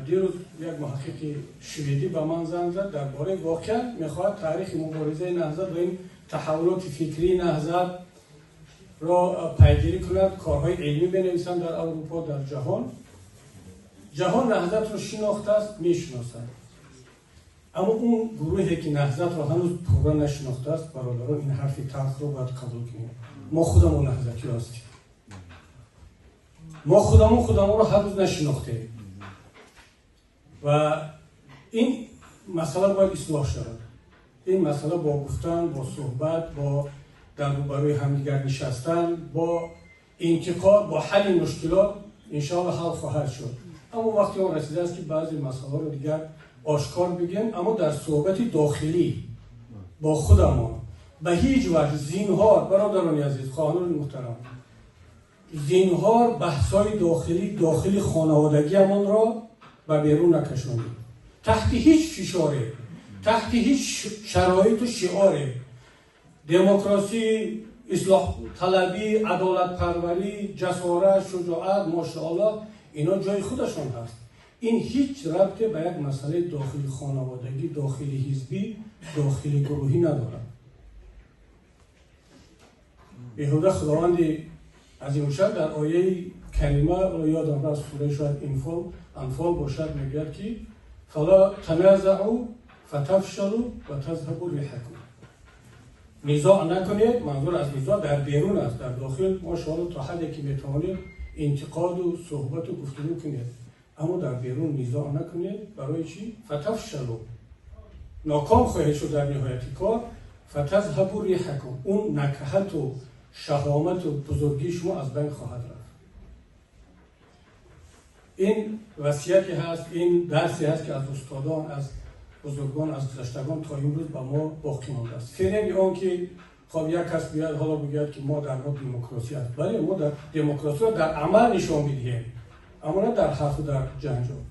Дирӯз як муҳаққиқи шведӣ ба ман занг зад, дар бораи воқеа мехоҳад таърихи муборизаи Наҳзат ва ин таҳаввулоти фикрии Наҳзат ро пайгирӣ кунад, корҳои илмӣ бинависанд дар Аврупо, дар ҷаҳон. Ҷаҳон Наҳзатро шинохтааст, мешиносад. Аммо он гурӯҳе ки Наҳзатро ҳанӯз пурра нашинохтааст, бародарон, ин ҳарфи талхро бояд қабул кунем. Мо худамон наҳзатӣ ҳастем. Мо худамон худамонро ҳанӯз нашинохтем. Ва ин масъала бояд ислоҳ шавад. Ин масъала бо гуфтан, бо суҳбат, бо дар рӯбарӯи ҳамдигар нишастан, бо интиқод, бо ҳалли мушкилот иншоаллоҳ ҳал хоҳад шуд. Аммо вақти он расидааст, ки баъзе масъалаҳоро дигар ошкор бигем, аммо дар суҳбати дохилӣ бо худамон ба ҳеҷ ваҷҳ зинҳор, бародарони азиз, хоҳарони муҳтарам, зинҳор баҳсҳои дохилӣ, дохили хонаводагиамонро ба берун накашонем. Таҳти ҳеҷ фишоре, таҳти ҳеҷ шароиту шиоре демократӣ, ислоҳталабӣ, адолатпарварӣ, ҷасорат, шуҷоат, мошааллоҳ, ино ҷои худашон ҳаст. Ин ҳеҷ рабте ба як масъалаи дохили хонаводагӣ, дохили ҳизбӣ, дохили гурӯҳӣ надорад. Беҳуда Худованди азимушшаън дар ояи карима, ёдам рафт, сураи шояд Анфол бошад, мегӯяд, ки فلا تنازعوا فتفشلوا وتذهب ريحكم. низоъ накунед, манзур аз низоъ дар берун аст, дар дохил мо шумо то ҳадде ки метавонед интиқоду суҳбату гуфтугӯ кунед, аммо дар берун низоъ накунед. Барои чӣ? فتفشلوا, ноком хоҳед шуд дар ниҳояти кор. فتذهب ريحكم, он накҳату шаҳомату бузургии шумо аз байн хоҳад рафт. Ин васияте ҳаст, ин дарсе ҳаст, ки аз устодон, аз бузургон, аз гузаштагон то имрӯз ба мо боқӣ мондааст. Фиреби он ки хоб як кас биёяд, ҳоло бигӯяд, ки мо дар мо демократия аст. Бале, мо дар демократияро дар амал нишон медиҳем, аммо на дар ҳарфу дар ҷанҷол.